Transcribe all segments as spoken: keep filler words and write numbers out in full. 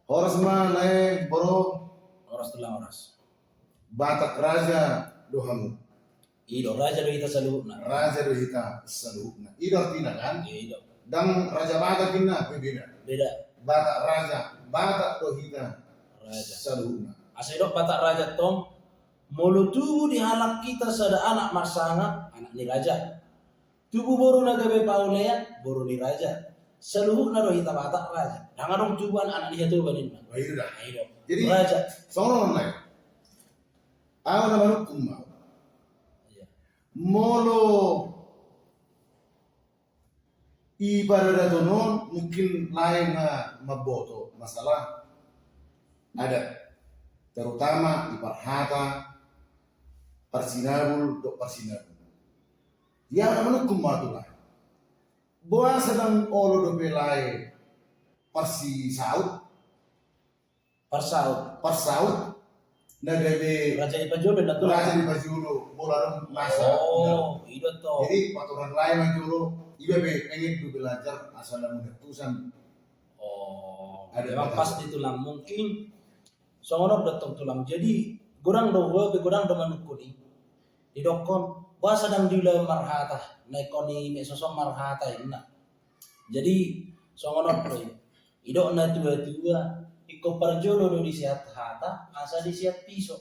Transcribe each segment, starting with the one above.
Horas ma lae boru. Horas tulang, horas. Batak raja do hamu. I do, raja do hita saluhutna. Raja do hita saluhutna. I do artina kan? I do. Ndang Raja Batak inna, beda. Beda. Batak raja, Batak do hita. Raja. Saluhutna. Asa i do Batak raja tong, molo tubu di halak hita sada anak marsangap, anak ni raja. Tubu boru na gabe paulea, boru ni raja. Saluhutna do hita Batak raja. Ndang adong tubu anak, anak ni hatoba ninna. Oh, i do da. I do. Jadi, raja. Songon on lae. Au na manungkun ma. Iya. Molo i paradaton on mungkin lae na mamboto masalah adat, terutama i parhata parsinabul dohot parsinabul. Ia na manungkun ma tu lae. Boasa ndang olo dope lae parsisaut? Parsaut. Parsaut. Na gabe raja ni pajolo na tu. Raja ni pajolo, molo adong masa. Oh, i do tong. Jadi patoran lae ma jolo, iba pe pengen do belajar asal na mudah tusan. Oh, ada memang pas di tulang mungkin. Songon on do tong tulang. Jadi godang do, godang do manungkun i. Didokkon, boasa ndang diulahon marhata, na ingkon i mesos on marhata inna. Jadi songon on do i. Didok na tua-tua, ingkon parjolo do diseat hata, asa diseat piso.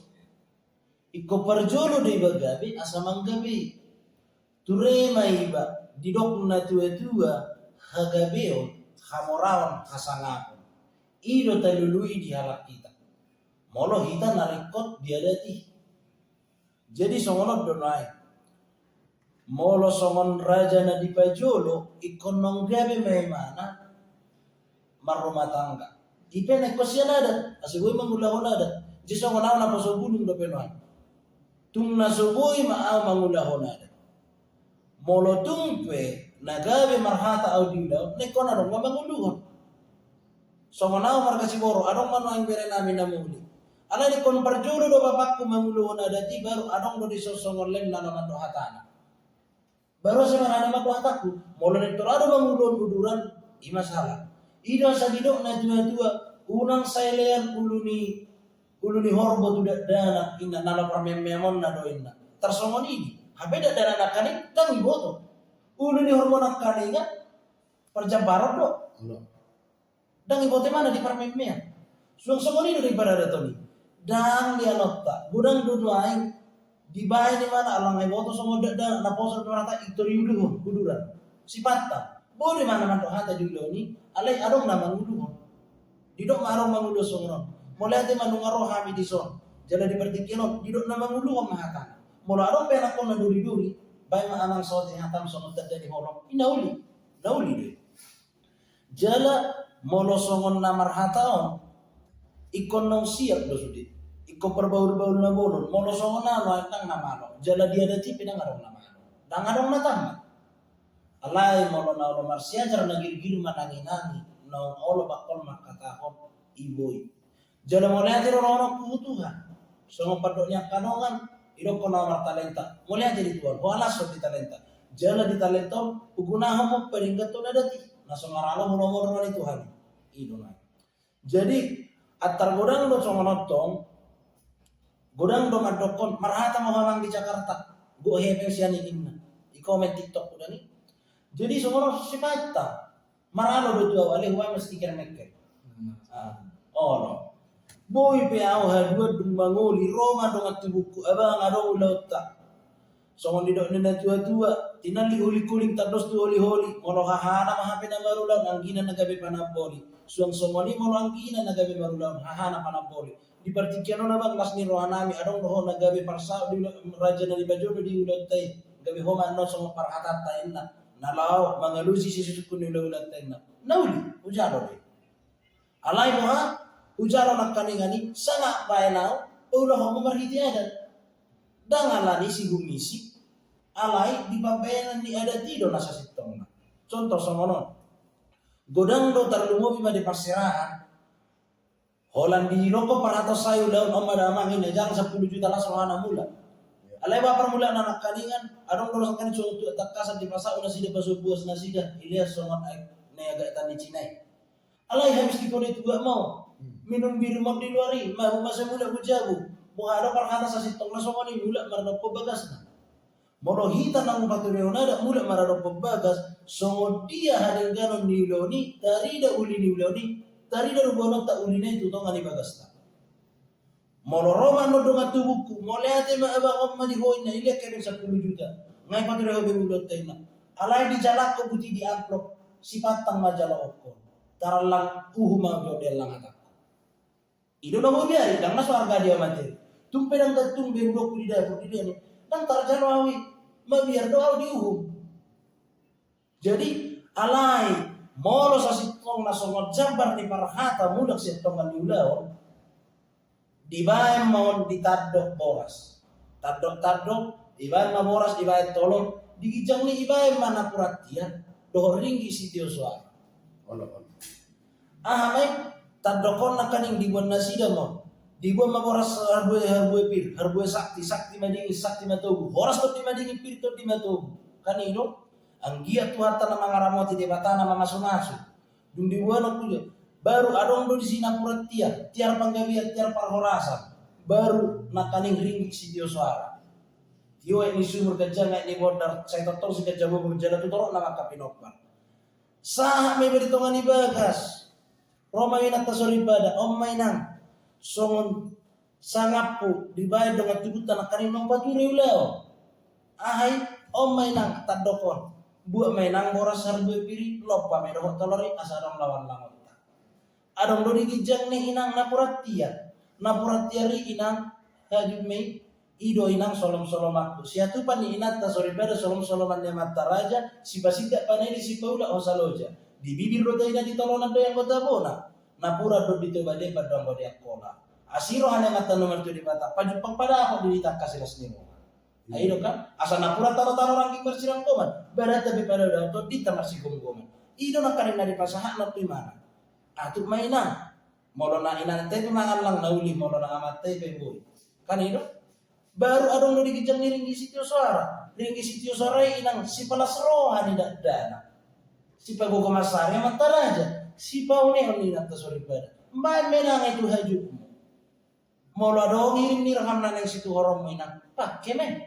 Ingkon parjolo do iba gabe, asa manggabe. Ture ma iba, didok na tua-tua, hagabeon, hamoraon, hasangapon. I do talului di halak hita. Molo hita na ringkot di adat i. Jadi songon on do nuaeng. Molo songon raja na di pajolo, ingkon naung gabe ma imana marrumah tangga. I pe na ingkon sian adat, asa boi mangulahon adat. Jadi songon au naposo bulung dope nuaeng. Tung na so boi ma au mangulahon adat. Molo tung pe na gabe marhata au diulahon, na ingkon adong ma manguluhon. Songon au marga Siboro, adong ma nuaeng bere nami na muli. Alai ingkon parjolo do bapakku manguluhon adat i, baru adong do dison songon lem na mandok hatana. Baru asa marhata mandok hatangku, molo nintor adong manguluhon uduran, i ma sala. I do asa didok na tua-tua, unang sai lean ulu ni, ulu ni horbo tu dakdanak inna, na laho parmeam-meamonna do inna. Tarsongon i di, hape dakdanak nangkaning ndang iboto. Ulu ni horbo nangkaning parjambaron do. Ndang iboto imana di parmeam-meam. Suang songon i do di paradaton i. Ndang di anonta, godang do nuaeng dibaen imana, ala nga iboto songon dakdanak, naposo dope marhata, ingkon diuluhon uduran. Sipata boi do imana mandok hata diulahon i, alai adong na manguluhon. Didok ma adong manguluhon songon on. Mauliate ma nunga ro hami dison. Jala di partingkian on didok na manguluhon ma hatana. Molo adong pe anakkonna duri-duri, baen ma amang saotik hatam songon tanda ni holong. I na uli. Na uli do i. Jala molo songon na marhata on, ingkon naung siap do sude. Ingkon parbaul-baul na bolon. Molo songon au nuaeng ndang na malo. Jala di adat i pe ndang adong na malo. Ndang adong na tamat. Alai molo na olo marsiajar na girgir manangi-nangi, naung olo bakkon mangkatahon i boi. Jala mauliate do dohononku tu Tuhan. Songon pandok ni angka dongan, didokkon na martalenta. Mauliate di Tuhan, hualashon di talenta. Jala di talenta on hugunahon ma paringgaton adat i. Na so maralo molo-molo ni Tuhan. I do na. Jadi antar godang do songon on tong. Godang do mandokkon, marhata ma ho amang di Jakarta. Gok hepeng sian i inna. Di komen TikTok udah ni. Jadi songon on sipata. Maralo do tu au, alai hubaen ma stiker mengkel. Olo. Boi pe au haduan dung mangoli, ro ma dongan tubungku, abang adong ulaonta. Songon didok ni na tua-tua, tinallik huling-huling tandos tu holi-holi, molo hahana ma hape na marulaon, anggina na gabe panamboli. Suang songon i molo anggina na gabe marulaon, hahana panamboli. Di partingkian on abang, las ni roha nami, adong do ho na gabe parsaut di ula-, raja na di pajolo di ulaonta i, gabe ho ma annon songon parhatanta inna, na laho mangalusi sisungkun ni ula-ulaonta inna. Na uli, hujalo do i. Alai boha, hujalo nangkaningan i, sanga baen au paulahonmu marhite adat. Ndang alani sihumisi, alai di pambaenan ni adat i do na sasintongna. Contoh songon on. Godang do tarlumobi ma di parserahan. Holan di loko parhata sai ulaon on ma damang inna, jala sampulu juta las rohana mula. Alai ba parmulaanna nangkaningan, adong do sangkali songon tu tangkasan dipasaut nasida pasombuas nasida, dilean songon aek na i agak tan ni Cina i. Alai habis di kode tu gak mau. minum bir ma on di luar i, mabuk ma sai mulak tu jabu. Boha do parhata sasintongna songon i mulak maradophon bagasna? Molo hita na hupaturehon adat mulak maradophon bagas, songon dia hadengganon ni ulaon i, tarida uli ni ulaon i, tarida do boanonta ulina i tu tonga ni bagasta. Molo ro ma annon dongan tubungku, mauliate ma abang, on ma di ho inna, ilean hami sampulu juta. Nga ipature ho be ulaonta inna. Alai dijalakkon buti di amplop, sipantang ma jalohonkon. Tarallang uhum ma jo di allang hatangku. I do na hubiari, ndang na so arga di ahu materi. Tung pe ndang gantung be ulaonku di dapur, dilehon i, ndang tarjalo ahu i. Mabiar do ahu di uhum. Jadi, alai molo sasintongna songon jambar ni parhata mulak sian tonga ni ulaon, dibaen ma on di tandok boras. Tandok-tandok, dibaen ma boras, dibaen tolor, di ginjang ni i dibaen ma napuran tiar dohot ringgit sitio soara. Olo, olo. Aha ma i? Tandok on nangkaning diboan nasida ma on. Diboan ma boras harbue, harbue pir, harbue sakti, sakti madingin, sakti matogu. Horas tondi madingin, pir tondi matogu. Kan i do? Anggiat Tuhanta na mangaramoti, Debatana mamasu-masu. Dung diboan on tu dia, baru adong do disi napuran tiar, tiar panggabean, tiar parhorasan. Baru nangkaning ringgit sitio soara. Tio aek ni sumur, ganjang aek ni bondar, sai tongtong si ganjang bobor jala tu torop na mangka pinompar. Sahat ma iba di tonga ni bagas. Ro ma inanta soripada, on ma inang. Songon sangaphu dibaen dongan tubunta nangkaning na hupature ulaon. Aha i? On ma inang tandok on. Buat ma inang boras harbue pir i, lompa ma i dohot tolor i, asa adong lawan langonta. Adong do di ginjang ni i inang napuran tiar. Napuran tiar i inang, hajut ma i, i do inang solom-solomanku. Siatupan ni inanta soripada, solom-soloman ni amanta raja, sipasindak panailik, sipaulak hosa loja. Di bibir do taida, di tolonan do ianggo tabona. Napuran do di Toba Demban do anggo di Angkola. Asi roha ni amanta na martua Debata, pajumpang padapot di tangkas i las ni roha. Ai do kan? Asa napuran tano-tano rangging marsiranggoman. Badan ta be pada udah tondinta marsigomgoman. I do nangkaning na dipasahatna tu imana. Atuk ma inang. Molo na inanta i pe mangallang na uli, molo na amanta i pe boi. Kan i do? Baru adong do di ginjang ni ringgit sitio soara. Ringgit sitio soara i inang sipalas roha ni dakdanak. Sipagogo mansari amanta raja. Sipaunehon ni inanta soripada. Mbaen ma inang i tu hajutmu. Molo adong iring ni roham na naeng situhoronmu inang, pangke ma i.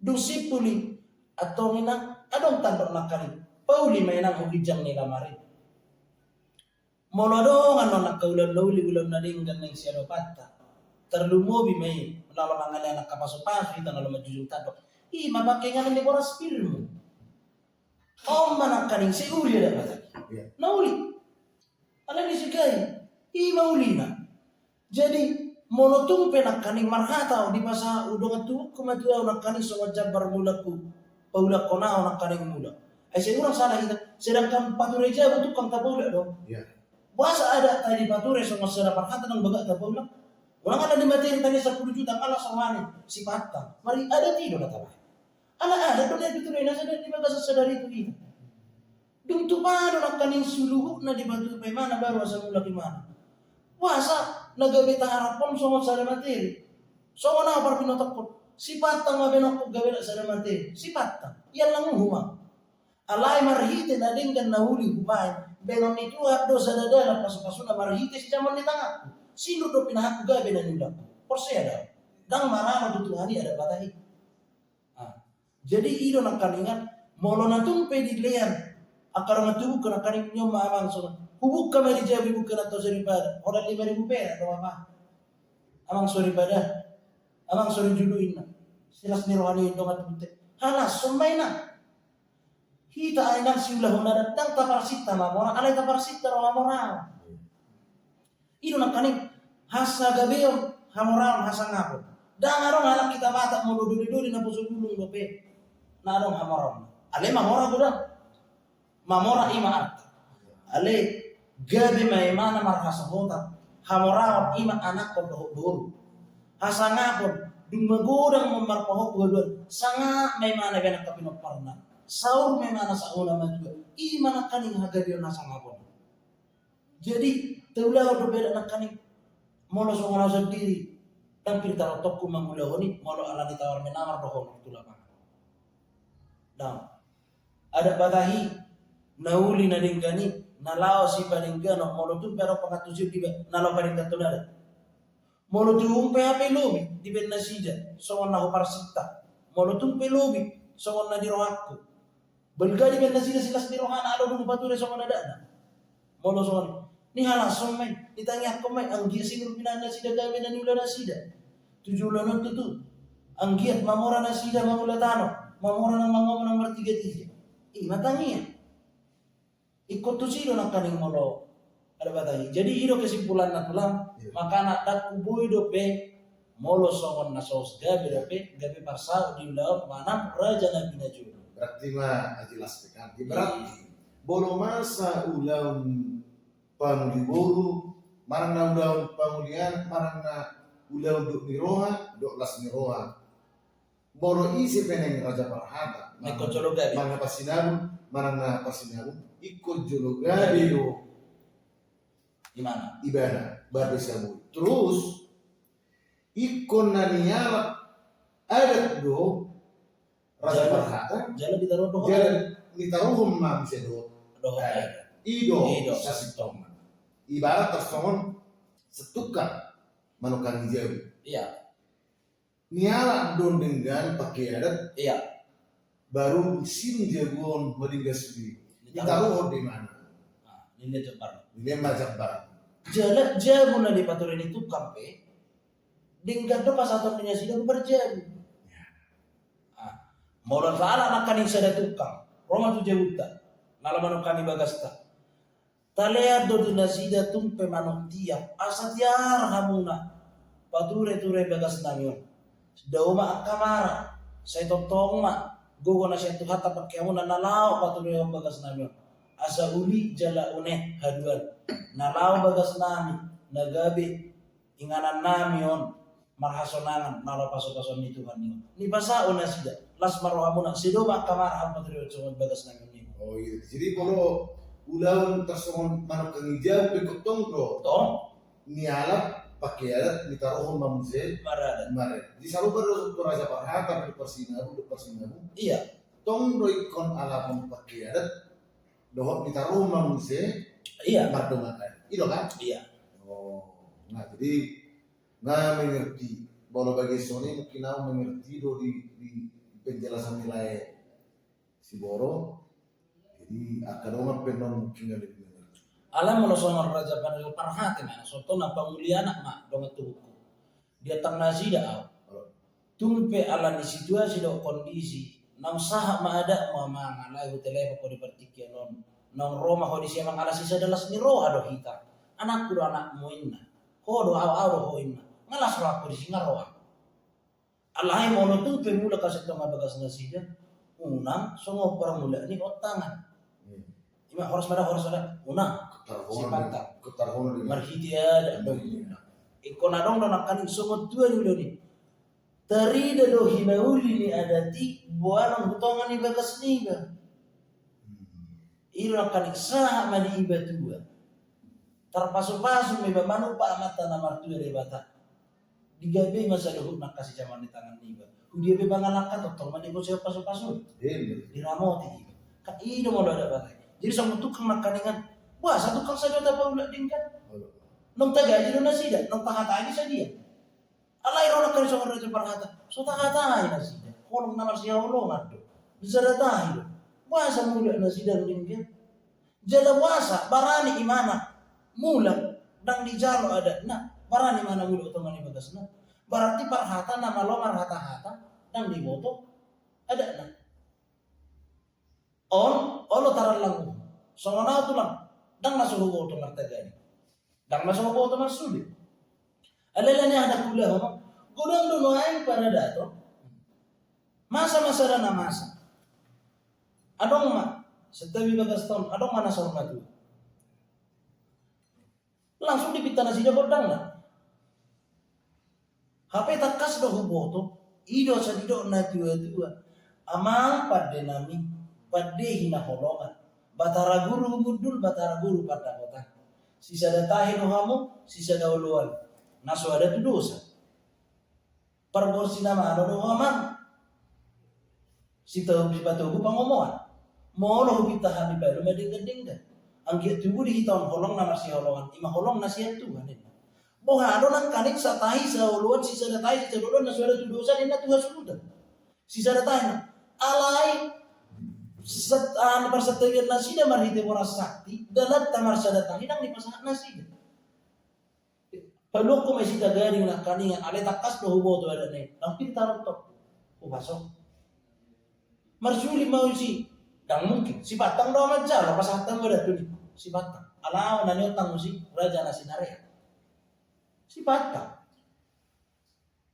Dung simpul i, antong inang, adong tandok nangkaning, pauli ma inang hu ginjang ni lamari. Molo adong annon angka ulaon na uli, ulaon na denggan naeng siadopanta, tarlumobi ma i, molo mangalean angka pasu-pasu hita na laho manjujung tandok, i ma pangke inganan ni boras pirmu. On ma nangkaning sai uli adat Batak i. Iya. Na uli. Alai disi gabe, i ma ulina. Jadi, molo tung pe nangkaning marhata ahu, dipasahat dongan tubungku ma tu ahu nangkaning songon jambar mulakku, paulakkon ahu nangkaning mulak. Ai sai unang salah hita, sedangkan pature jabu tukang tapaulak do. Iya. Boasa adat ta dipature songon sada parhata nang bagak tapaulak? Unang ala di materi tadi sampulu juta, ala songani, sipantang. Mari adat i do na tabaen. Ala adat do na dipature na sada di bagasan sadari tu hita. Dung tupa do nangkaning suluhutna dipature imana baru asa mulak imana. Boasa na gabe taharaphon songon sada materi. Songon aha parbinotokkon? Sipantang ma baenonku gabe sada materi. Sipantang. Iallang uhum ma. Alai marhite na denggan na uli hubaen, baenon ni Tuhan do sada dalan pasu-pasuna marhite sijamoan ni tanganku. Sinur do pinahanku gabe na niulakku. Porsea do ahu. Ndang maralo tu Tuhan i adat Batak i. Ah. Jadi i do nangkaningan, molo na tung pe dilean angka dongan tubungku nangkaning, on ma amang songon. Hubuka ma di jabu, hubuka na tau soripada. Holan lima ribu perak do apa? Amang soripada. Amang sori julu inna. Silas ni roha ni dongan tubungta. Halashon ma inang. Hita ai ndang siulahon adat, ndang taparsinta mamora, alai taparsinta do hamoraon. I do nangkaning hasagabeon, hamoraon, hasangapon. Ndang adong halak hita Batak molo doli-doli naposo bulung dope na adong hamoraon. Alai mamora godang. Mamora i ma arta. Alai gabe ma imana marhasohotan. Hamoraon i ma anakkon dohot boru. Hasangapon, dung magodang ma marpahompu haduan, sangap ma imana baen angka pinomparna. Saur ma imana sahat tu na matua. I ma nangkaning hagabeon hasangapon. Jadi taulahon dope adat nangkaning. Molo songon ahu sandiri, ndang pir tarotongku mangulahon i, molo ala ni tawar-menawar do honor tu lapangan. Ndang. Adat Batak i, na uli na denggan i, Na laho sipadengganon, molo tung pe adong pangantusion dibaen, na laho padengganhon adat. Molo tung pe hape lobi dibaen nasida songon na huparsinta, molo tung pe lobi songon na di rohangku, balga dibaen nasida silas ni rohana, adong do hupature songon adatna. Molo songon i, nihalashon ma i, nitangiangkon ma i, anggiat sinur pinahan nasida gabe na niula nasida tu joloan on tutu. Anggiat mamora nasida mangula tano, mamora na mangomo na martigatiga. I ma tangiang. Ingkon tusi do nangkaning molo adat Batak i. Jadi i do kesimpulanna, Tulang. Iya. Makana ndang huboi dope molo songon na so gabe dope, gabe parsaut di ulaon manang raja na binajolo. Berarti ma, ah, jelas pe kan. Iya. Berarti molo masa ulaon pangoli boru, manang na ulaon pangoli anak, manang na ulaon dok ni roha, dok las ni roha. Molo ise pe naeng raja parhata, ingkon jolo gabe. Manang na parsinabung, manang na parsinabung, ingkon jolo gabe do. Ibana. Ibana, baru disabui. Terus, ingkon na nialap adat do raja parhata. Jala ditaruhon dohot. Jala ditaruhon ma muse dohot. Dohot. Eh, i do. I do. Sasintongna. Ibarat tarsongon satukang manungkangi jabu. Iya. Nialap do denggan pake adat. Iya. Baru sian jabu on madenggan sude. Ditaruhon. Ditaruhon di ibana. Ah, ninna jambar. Ninna ma jambar. Jala jabu na dipature ni tukang pe denggan do pasahaton ni nasida tu parjabu. Iya. Ah, molo sahalak nangkaning sada tukang ro ma tu jabunta, na laho manungkangi bagasta. Talean do tu nasida tung pe manuk tiar, asa tiar hamuna pature-ture bagasnami on. Dao ma angka mara, sai tongtong ma gogo na sian Tuhanta pake hamuna na laho paturehon bagasnami on. Asa uli jala une haduan, na laho bagasnami na gabe inganannami on marhasonangan, na laho pasu-pasuon ni Tuhan i on. Nipasahat nasida, las ma rohamuna, sai dao ma angka mara hamu paturehon songon bagasnami on, ninna. Oh iya, jadi molo ulaon tarsongon manungkangi jabu pe ingkon tong do. Tong. Nialap pake adat, nitaruhon ma muse. Maradat. Maradat. Di sarupa do tu raja parhata, di parsinabung, di parsinabung. Iya. Tong do ingkon alapon pake adat, dohot nitaruhon ma muse. Iya. Mardongan adat. I do kan? Iya. Oh, nah, jadi na mengerti. Molo bagian songon i mungkin au mengerti do di, di penjelasan ni lae Siboro. Jadi angka dongan pe annon mungkin na lebih mengerti. Alai molo songon raja parhata ma, songon na pangoli anak ma dongan tubuku. Diantang nasida au. Tung pe ala ni situasi dohot kondisi, naung sahat ma adatmu amang, alai hutelepon ho di partingkian on. Naung ro ma ho disi amang, ala sisada las ni roha do hita. Anakku do anakmu, ninna. Ho do au, au do ho, ninna. Nga las rohangku disi, nga ro au. Alai molo tung pe mulak hasintongan bagas nasida, unang songon parmulak ni ontangan. Hmm. Ima horas ma da, horas ma da, unang. Ketarhono. Sipata. Ketarhono di marhite adat do. Hmm. Ingkon adong do nangkaning songon tua ni ulaon i. Tarida do hinauli ni adat i boanon tu tonga ni bagas niba. Hmm. I do nangkaning sahat ma di iba tua. Tarpasu-pasu ma iba manupa Amanta na martua Debata. Digabei ma saluhutna angka sijaman ni tangan niba. Hudia pe mangalangka tongtong ma diboto pasu-pasu. Iya, bener. Diramoti iba. Kan i do molo adat Batak i. Jadi songon tukang nangkaningan, boasa tukang sada tapaulak denggan? Naung tagaji do nasida, naung tahatai do sadia. Alai ro nangkaning songon raja parhata, so tahatai nasida. Holong na marsihaholongan do. Disadatai do. Boasa mulak nasida denggan? Jala boasa barani imana mulak, ndang dijalo adatna, barani imana mulak tu tonga ni bagasna. Berarti parhata na malo marhata-hata, ndang diboto adatna. On, olo tarallang, songon au tulang, ndang na so huboto martagadi. Ndang na so huboto marsude. Alai ala ni aha na huulahon, godang do nuaeng paradaton. Masa ma sada na masa. Adong ma, santabi bagas taon, adong ma na saur matua. Langsung dipinta nasida gondangna. Hape tangkas do huboto, i do asa didok na tua-tua. Amang pandenami, pande hinaholongan. Batara Guru humundul, Batara Guru pandapotan. Sisada tahi do hamu, sisada oloan. Na so ada tu dosa. Pargonsi na malo do ho amang. Sitau sipatogu pangomoan. Molo hupinta hami balu madenggan-denggan. Anggiat tubu di hita on holong na marsiholongan, ima holong na sian Tuhan, ninna. Boha do nangkaning satahi saoloan, sisada tahi sisada oloan na so ada tu dosa, ninna, tu hasuhuton? Sisada tahi na. Alai sat-, anu, parsantabian nasida marhite boras sakti, dalanta marsada tahi ndang dipasahat nasida. Paluangku ma i sian gading nangkaningan, alai tangkas do huboto adat na i, ndang pir tarotok. Hupaso. Marsulit ma usi, ndang mungkin. Sipantang do manjalo pasahat hamu adat tu ni. Sipantang. Ala au na niontang usi raja na sinarea. Sipantang.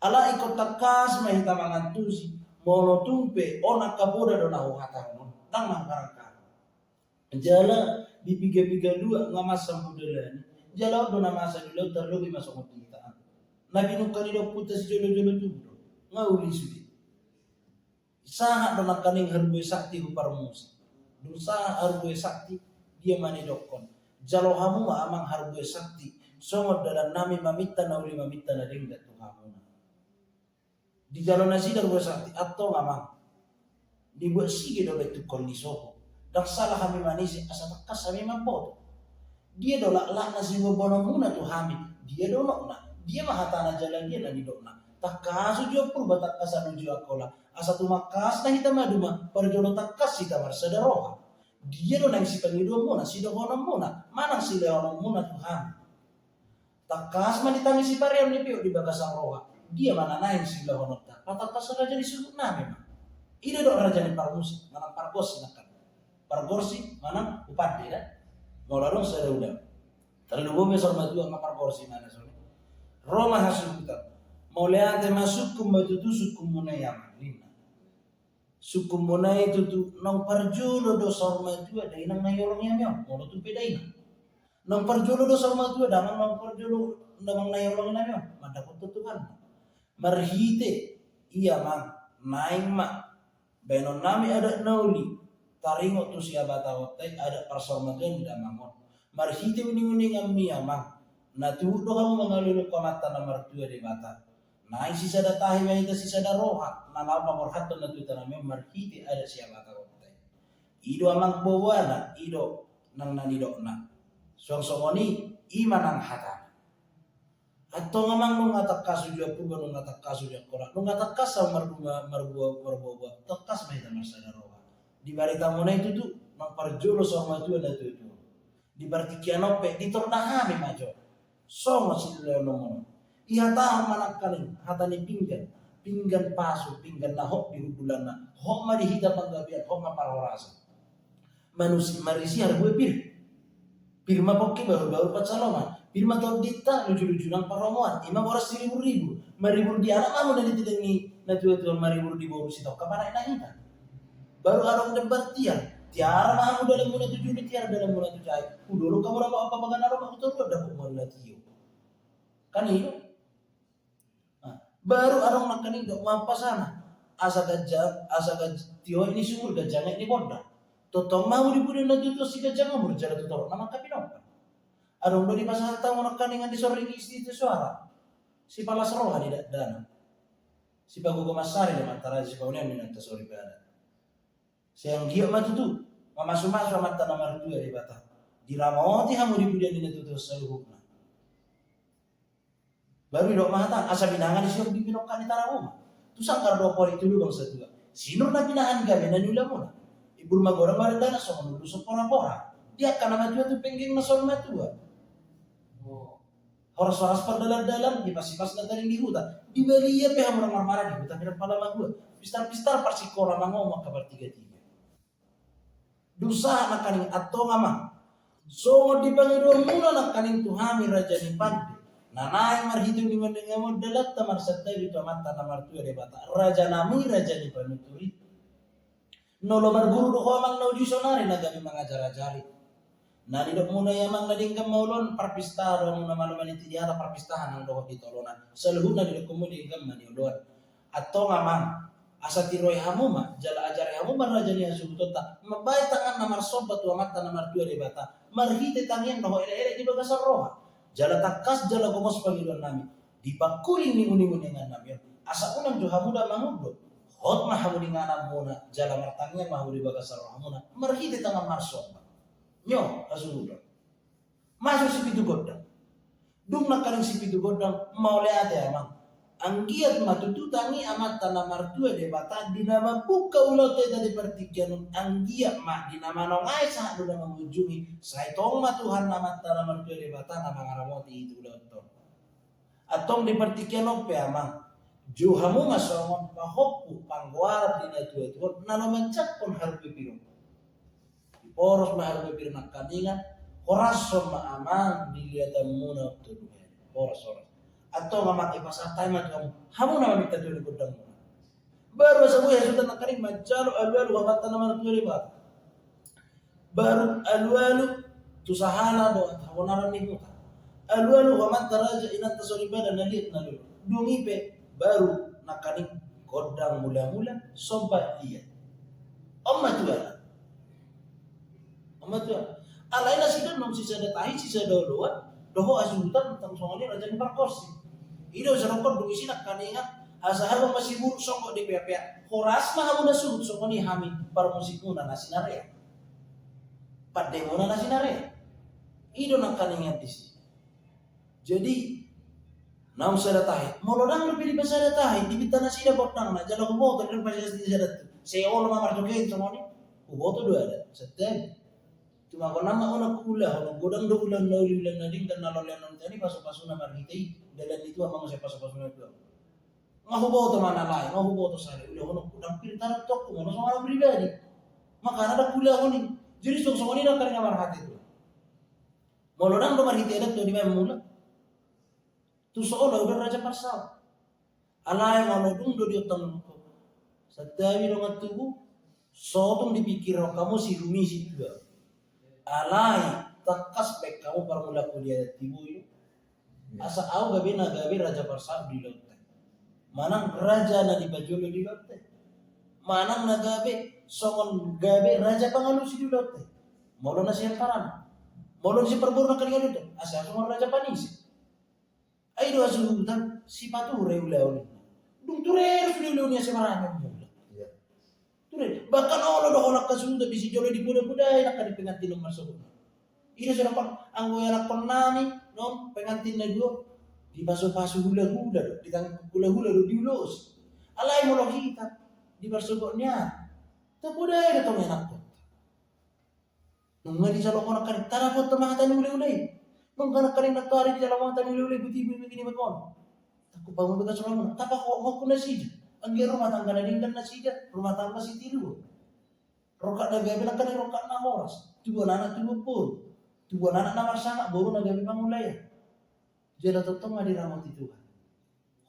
Alai ingkon tangkas ma hita mangantusi, molo tung pe on angka poda do na huhatahon on, ndang mangkarangkarang. Jala di piga-piga luat nga masa mudalani, jala on do na masa di ulaon, tarlobi ma songon di hita an. Na pinungka ni ompunta sijolo-jolo tubu do, nga uli sude. Sahat do nangkaning harbue sakti hu parmusik. Dung sahat harbue sakti, dia ma nidokkon, jalo hamu ma amang harbue sakti, songon dalan nami maminta na uli maminta na denggan tu hamuna. Dijalo nasida harbue sakti, antong amang, dibuat sige do baen tungkol ni sopo. Ndang sala hami manise asa tangkas hami mamboto. Dia do laklak na siboanboanonmuna tu hami? Dia do unokna? Dia ma hatana jala dia na nidokna? Tangkas uju on Purba, tangkasan uju Angkola, asa tumangkas na hita maduma, parjolo tangkas hita marsada roha. Dia do naeng sipangidoanmuna, sidohononmuna, manang silehononmuna tu hami? Tangkas ma ditangisi pareon ni peop di bagasan roha. Dia ma na naeng siulahononta? Patangkas raja ni suhut nami ma. I do didok raja ni parmusik manang pargonsi nangkin. Pargonsi manang upande da. Molo adong sada ulaon, tarlumobi saur matua, nga pargonsi ma na songon i. Ro ma hasuhuton. Mauliate ma sungkun ma tutu sungkunmuna i amang, ninna. Sungkunmuna i tutu, naung parjolo do saur matua dainang na nioloi hami on, molo tung pe dainang. Naung parjolo do saur matua damang, naung parjolo damang na nioloi hami on, mandapothon Tuhan. Marhite i amang, naeng ma baenon nami adat na uli, taringot tu sihabataonta i adat parsaurmatuaon ni damang on. Marhite uninguninganmi amang, na tuhuk do hamu mangalualuhon Amanta na martua Debata. Naeng sisada tahi ma hita, sisada roha, na laho paborhathon na tuatua nami on marhite adat sihabataonta i. I do amang boaboana, i do nang na nidokna. Suang songon i, i ma nang hatana. Antong amang, nunga tangkas uju on Purba, nunga tangkas uju on Angkola, nunga tangkas ahu marbua, marbua, marboaboa, tangkas ma hita marsada roha. Di baritamuna i tutu, naung parjolo saur matua na tuatua. Di partingkian on pe ditorna hami ma jo. Songon silehononmuna on. Ihatahon ma nangkaning hata ni pinggan, pinggan pasu, pinggan na hot di hundulanna, hot ma di hita panggabean, hot ma parhorasan. Manusia marisi harbue pir. Pir ma pongki, bahulbahul pansalongan. Pir ma tondinta, lujuluju nang parromoan. Ima boras siriburribur. Maribur di anak ma hamu na nitadingi na tuatua, maribur di boru sitongka ma na hita. Baru adong jambar tiar. Tiar ma hamu dalanmuna tu julu, tiar dalanmuna tu jae. Hudolok hamu na ma apa bagana, ro ma hutoruan dapot mual na tio. Kan i do. Nah, baru adong nangkaning dok ma pasana. Asa ganjang, asa ganj-, tio i ni sumur, ganjang i ni bonda. Tongtong ma hamu di pudian na tuatua siganjang umur, jala tu torop na mangkapinompar. Adong do dipasahat hamu nangkaning di sorring istri tu soara. Sipalas roha ni dakdanak. Sipagogo mansari ni amanta raja, sipaunengon ni inanta soripada. Sai anggiat ma tutu mamasumasu Amanta na martua Debata. Diramoti hamu di pudian ni na tuatua saluhutna. Baru didok ma hata, asa binanga ni siok di pinongka ni tarabuma. Tu sanggar do pori tu lubang satua. Sinur na pinahan gabe na niulamuna. Imbur magodang ma dakdanak songon ulos porampora. Di angka na matua tu penggeng na saur matua. Horas-horas pardalan-dalan, hipas-hipas na taring di huta. Di balian pe hamu na marmara, di huta pe ndang pala mahua. Pistar-pistar parsingkola mangomo angka partiga-tiga. Dung sahat nangkaning, antong amang, songon di pangidoanmuna nangkaning tu hami raja ni pande, na naeng marhite uninguninganmuna dalanta marsantabi tu Amanta na martua Debata, raja nami, raja ni panutur i. Na olo marguru do ho amang na uju saonari na gabe mangajar-ajari. Na nidokmuna i amang na denggan ma oloan, parpista do hamu na malo maniti di hata, parpistahan nang dohot di tolonan. Saluhutna nidokmu denggan ma nioloan. Antong amang, asa tiroi hamu ma, jala ajari hamu ma raja ni hasuhutonta, mambaen tangan na marsomba tu Amanta na martua Debata, marhite tangiang dohot elek-elek di bagasan roha. Jala tangkas jala gomos pangidoan nami, di pangkuling ni uninguningan nami on, asa unang jo hamu da mangundok. Hot ma hamu di ingananmuna, jala martangiang ma hamu di bagasan rohamuna, marhite tangan marsomba. Nyo, hasuhuton. Masuk sipitu gondang. Dung nangkaning sipitu gondang, mauliate amang. Anggiat ma tutu tangi Amanta na martua Debata di na mambuka ulaonta di partingkian on, anggiat ma di na manongai sahat tu na mangujungi, sai tong ma Tuhan Amanta na martua Debata na mangaramoti i tu ulaonta on. Antong di partingkian on pe amang, jou hamu ma songon pahompu panggoaran di na tuatua on na manjangkon haru pir on. Diporos ma haru pir nangkaningan, horashon ma amang di liatanmuna on tolu hali. Horas, horas. Antong amang, dipasahat hami ma tu hamu, hamu na maminta tuan di gondangmuna. Baru asa boi hasuhuton nangkaning manjalo alualu Amanta na martua Debata. Baru alualu tu sahana dohot habonaran ni huta. Alualu Amanta raja inanta soripada na liat na lolo. Dung i pe baru nangkaning gondang mulamula somba liat. On ma tuan. On ma tuan. Alai nasida nunga sisada tahi, sisada oloan, dohot hasuhuton, tong songon i raja ni pargonsi. I do sarampon dung isi nangkaningan, asa habang masiburuk songgop di peapea. Horas ma hamu na suhut, songon i hami parmusikmuna na sinarea. Pandemuna na sinarea. I do nangkaningan disi. Jadi naung sada tahi, molo ndang dope dipasada tahi, dipinta nasida gondangna, jala huboto do dipasada nasida tu. Sai olo ma marjogei songon i. Huboto do adat. Santabi. Tumagon nama ona kuula, ona godang do ulaon na uli, ulaon na denggan na lolean on tadi, pasupasuna marhite i, dalan ni Tuhan ma muse pasupasuna Tuhan. Nga huboto ma na lae, nga huboto sada, ulaon on hudang pir tarantokku, molo songon au pribadi. Makana ndang kuulahon i. Jadi songon i nangkaning na marhite Tuhan. Molo ndang do marhite adat do dibaen mula. Tu so olo do raja parsaut. Alai molo dung do diontang, santabi dongan tubu, so tung dipikirhon hamu si Rumi si dua. Alai tangkas baen hamu parmula kuliah tibu i. Asa au gabe na gabe raja parsaut di ulaonta. Manang raja na dipajolo di ulaonta. Manang na gabe songon gabe raja pangalusi di ulaonta. Molo na sian parana. Molo na sian parboru nangkaning i do. Asa songon raja panise. Ai do hasuhuton, sipature ulaon. Dung ture do sude ulaon i asa marame mula. Iya. Ture. Bahkan olo do holan hasuhuton di sijolo dipodapodai nangkaning pengantin on marsogot. I do songon anggo ianakhon nami, non pengantin na dua, dipasupasu hulahula do, ditangkup hulahula do diulos. Alai molo hita, di parsogot ni an. Tapodai do tong ianakhon. Nunga dijalo ho nangkaning, tadapot ma hata ni hulahula i. Nunga nangkaning nantoari dijalo ho hata ni hulahula i, buti bini bini bakon. Tangkup hamu bagas rohamuna, tapahophop hamu nasida. Anggiat rumah tangga na denggan nasida, rumah tangga sitiruon. Rongkap na gabe nangkaning rongkap na horas. Tubuan anak tubuan boru. Tubuan anak na marsangap, boru na gabe pangula i. Jala tongtong ma diramoti Tuhan.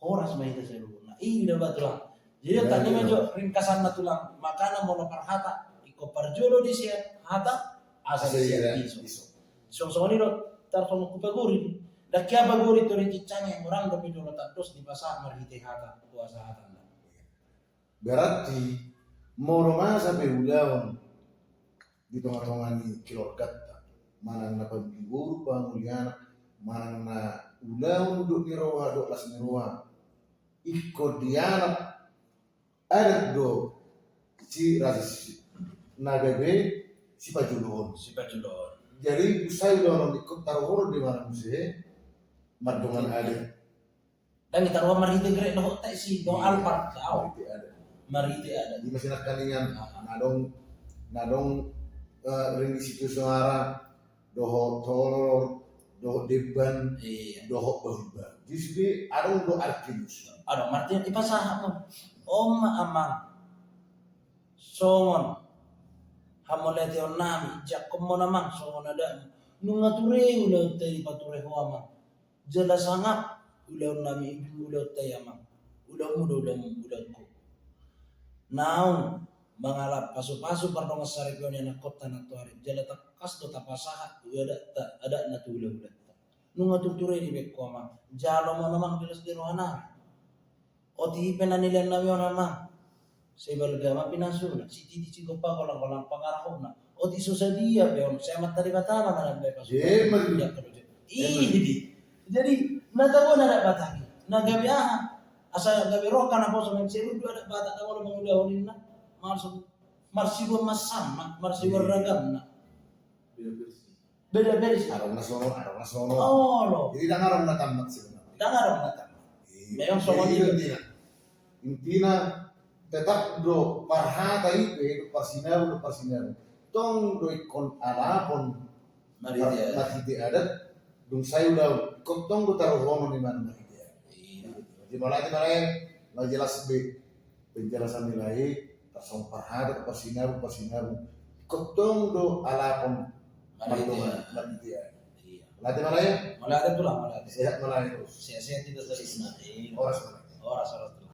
Horas ma hita saluhutna. I do ba tulang. Jadi tadi ma jo ringkasanna tulang. Makana molo parhata, ingkon parjolo di sian hata, asa di sian iso. Songon i do, tarsongon hupagori. Ndang hea pagori tu rincicangi, murang dope jolo tandos dipasahat marhite hata, kuasa hata. Berarti molo masa pe ulaon di tongatonga ni keluarganta, manang na panguli boru, panguli anak, manang na ulaon dok ni roha, dok las ni roha, ingkon di anak adat do si raja si na gabe sipajoloon. Sipajoloon. Jadi sai ulaon on ingkon taruhon di mana muse mardongan adat. Ndang i taruhon marhite grek dohot taksi dohot Alphard, au. Marhite adat. Marhite adat. Di masa nangkaningan, na adong, na adong, eh, ring di situ Soara, dohot Tolor, dohot Demban, dohot Bahulbahul. Di situ adong do Artinus. Adong Martin, ipasahat ma. On ma amang. Songon hamauliateon nami, jangkon ma on amang, songon adatmu. Nunga ture ulaonta i dipature ho amang. Jala sangap ulaon nami, ulaonta i amang. Ulaonmu do ulaonmu, ulaonku. Naung mangalap pasupasu pardongan saripeon ni anakkonta nantoari. Jala tangkas do tapasahat ulaonta, adatna tu hulahulanta. Nunga tung ture dibaen ho amang. Jalo ma on amang di las ni roha nami. Otik i pe na nilehon nami on amang. Sai balga ma pinasuna, sititi sigompa, golanggolang pangarahutna. Otik so sadia pe on, sai Amanta Debata ma na mambaen pasupasu. Ima tutu. Ima tutu. Jadi na tabo na adat Batak i. Na gabe aha? Asa gabe rongka na poso, sai runduk adat Batak na molo mangulahon ninna. Marsibuan masamma, marsibuan ragamna. Beda-beda sih. Adong na sonon, adong na sonon. Olo. Jadi ndang adong na tamat sebenarnya. Ndang adong na tamat. Iya. Memang sonon. Jadi itu intina. Intina tetap do parhata i pe do parsinabung, do parsinabung. Tong do ingkon alapon marhite adat. Dung sae ulaon ingkon tong do taruhonon imana marhite adat. Iya. Jadi mauliate ma lae, na jelas be penjelasan ni lae, tarsongon parhata, parsinabung, parsinabung. Ingkon tong do alapon marhite adat. Iya. Mauliate ma lae. Mauliate tulang, mauliate. Sehat ma lae terus. Sehat-sehat juga terus. Horas ma lae. Horas, horas tulang.